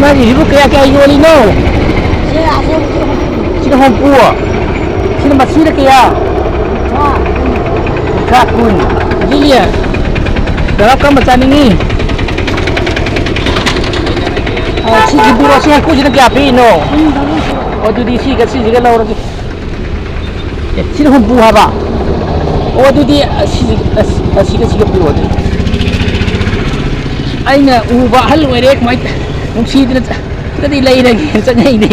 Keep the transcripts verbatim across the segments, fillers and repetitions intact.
ꯃꯥꯒꯤꯁꯤꯕꯨ ꯀꯌꯥ ꯀꯌꯥ ꯌꯣꯜꯂꯤꯅꯣ? ꯁꯤꯅ ꯍꯨꯝꯐꯨ꯫ ꯁꯤꯅ ꯃꯁꯤꯡꯗ ꯀꯌꯥ? ꯀꯨꯟꯊ꯭ꯔꯥ, ꯀꯨꯟ꯫ ꯑꯗꯨꯗꯤ ꯀꯔꯝ ꯀꯔꯝꯕ ꯆꯥꯅꯤꯡꯉꯤ? ꯑ, ꯁꯤꯁꯤꯕꯨ, ꯁꯤ ꯍꯩꯀꯨꯁꯤꯅ ꯀꯌꯥ ꯄꯤꯔꯤꯅꯣ? ꯑꯣ, ꯑꯗꯨꯗꯤ ꯁꯤꯒ ꯁꯤꯁꯤꯒ ꯂꯧꯔꯒꯦ꯫ ꯑꯦ, ꯁꯤꯅ ꯍꯨꯝꯐꯨ ꯍꯥꯏꯕ? ꯑꯣ, ꯑꯗꯨꯗꯤ ꯑꯁꯤ, ꯑꯁꯤ, ꯑꯁꯤꯒ ꯁꯤꯒ ꯄꯤꯔꯛꯑꯣ ꯑꯗꯨꯗꯤ꯫ ꯑꯩꯅ ꯎꯕ ꯑꯍꯜ ꯑꯣꯏꯔꯦ, ꯀꯃꯥꯏ ꯇ-, ꯅꯨꯡꯁꯤꯗꯅ ꯆ-, ꯈꯔꯗꯤ ꯂꯩꯔꯒꯦꯅ ꯆꯪꯉꯛꯏꯅꯦ꯫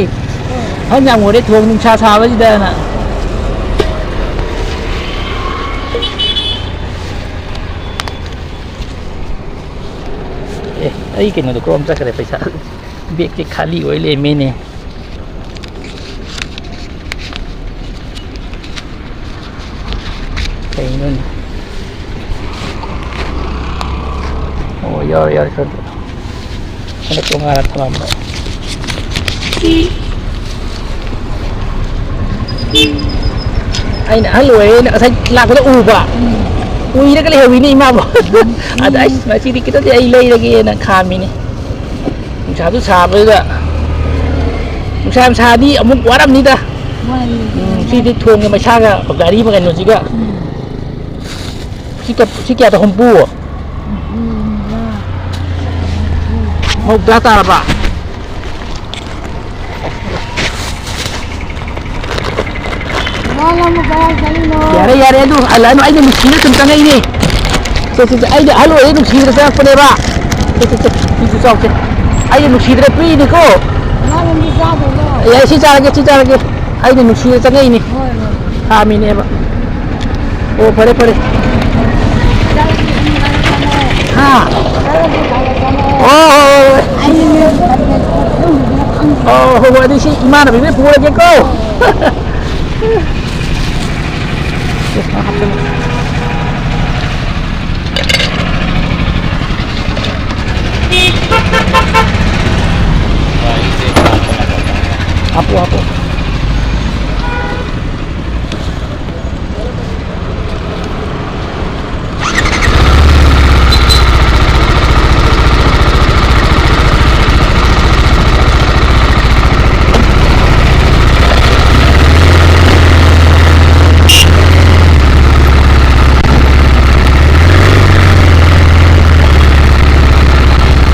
ꯑꯍꯟ ꯌꯥꯝ ꯑꯣꯏꯔꯦ, ꯊꯣꯡ ꯅꯨꯡꯁꯥ ꯁꯥꯕꯁꯤꯗꯅ꯫ ꯑꯦ, ꯑꯩ ꯀꯩꯅꯣꯗꯣ ꯀ꯭ꯔꯣꯝ ꯆꯠꯈ꯭ꯔꯦ, ꯄꯩꯁꯥ ꯕꯦꯛꯁꯦ ꯈꯥꯂꯤ ꯑꯣꯏ ꯂꯩꯔꯝꯃꯦꯅꯦ꯫ ꯀꯩꯅꯣꯅꯦ? ꯑꯣ, ꯌꯥꯎꯔꯦ, ꯌꯥꯎꯔꯦ, ꯈꯔ ꯈꯔ ꯇꯣꯉꯥꯟꯅ ꯊꯝꯃꯝꯕ꯫ ꯑꯩꯅ ꯑꯍꯜ ꯑꯣꯏꯔꯦꯅ ꯉꯁꯥꯏ ꯂꯥꯛꯄꯗ ꯎꯕ꯫ ꯎꯏꯔꯒ ꯂꯩꯍꯧꯋꯤꯅꯦ ꯏꯃꯥꯕꯣ꯫ ꯑꯗ ꯑꯩꯁ, ꯃꯁꯤꯗꯤ ꯈꯤꯇꯪꯗꯤ ꯑꯩ ꯂꯩꯔꯒꯦꯅ ꯈꯥꯝꯃꯤꯅꯦ꯫ ꯅꯨꯡꯁꯥꯁꯨ ꯁꯥꯕꯗꯨꯗ꯫ ꯅꯨꯡꯁꯥ ꯌꯥꯝ ꯁꯥꯔꯗꯤ ꯑꯃꯨꯛ ꯋꯥꯔꯝꯅꯤꯗ꯫ ꯋꯥꯅꯤ꯫ ꯎꯝ, ꯁꯤꯗꯤ ꯊꯣꯡꯒ ꯃꯩꯁꯥꯒ ꯒꯥꯔꯤ ꯑꯃ ꯀꯩꯅꯣꯁꯤꯒ꯫ ꯎꯝ꯫ ꯁꯤ ꯀ-, ꯁꯤ ꯀꯌꯥꯗ ꯍꯨꯝꯐꯨ? ꯍꯨꯝꯐꯨ, ꯍꯨꯝꯗ꯭ꯔꯥ꯫ ꯃꯧꯗ꯭ꯔꯥ ꯇꯥꯔꯕ? ꯕꯕꯥ, ꯅꯪꯕꯨ ꯀꯗꯥꯏ ꯆꯠꯂꯤꯅꯣ? ꯌꯥꯔꯦ, ꯌꯥꯔꯦ, ꯑꯗꯨ ꯍꯜꯂꯛꯑꯅꯨ, ꯑꯩꯅ ꯅꯨꯡꯁꯤꯅ ꯁꯨꯝ ꯆꯪꯉꯛꯏꯅꯦ꯫ ꯁꯦ, ꯁꯦ, ꯁꯦ, ꯑꯩꯗꯤ ꯑꯍꯜ ꯑꯣꯏꯔꯦ ꯅꯨꯡꯁꯤꯗꯅ ꯆꯪꯉꯛꯄꯅꯦꯕ꯫ ꯁꯦ, ꯁꯦ, ꯁꯦ, ꯁꯤꯁꯨ ꯆꯥꯎꯁꯦ꯫ ꯑꯩꯗꯤ ꯅꯨꯡꯁꯤꯗꯅ ꯄꯤꯔꯤꯅꯤꯀꯣ꯫ ꯕꯕꯥ, ꯅꯪꯗꯤ ꯆꯥꯗꯣꯏꯔꯣ? ꯑꯦ, ꯁꯤ ꯆꯥꯔꯒꯦ, ꯁꯤ ꯆꯥꯔꯒꯦ꯫ ꯑꯩꯗꯤ ꯅꯨꯡꯁꯤꯗꯅ ꯆꯪꯉꯛꯏꯅꯤ꯫ ꯍꯣꯏ, ꯍꯣꯏ꯫ ꯈꯥꯝꯃꯤꯅꯦꯕ꯫ ꯑꯣ, ꯐꯔꯦ, ꯐꯔꯦ꯫ ꯍꯥ? ꯑꯣ, ꯍꯣꯏ, ꯍꯣꯏ, ꯍꯣꯏ꯫ ꯑꯣ, ꯍꯣꯏ, ꯍꯣꯏ, ꯑꯗꯨ ꯁꯤ ꯏꯃꯥꯟꯅꯕꯤꯗ ꯄꯨꯔꯒꯦꯀꯣ꯫ ꯍꯥꯞꯄꯨ, ꯍꯥꯞꯄꯨ꯫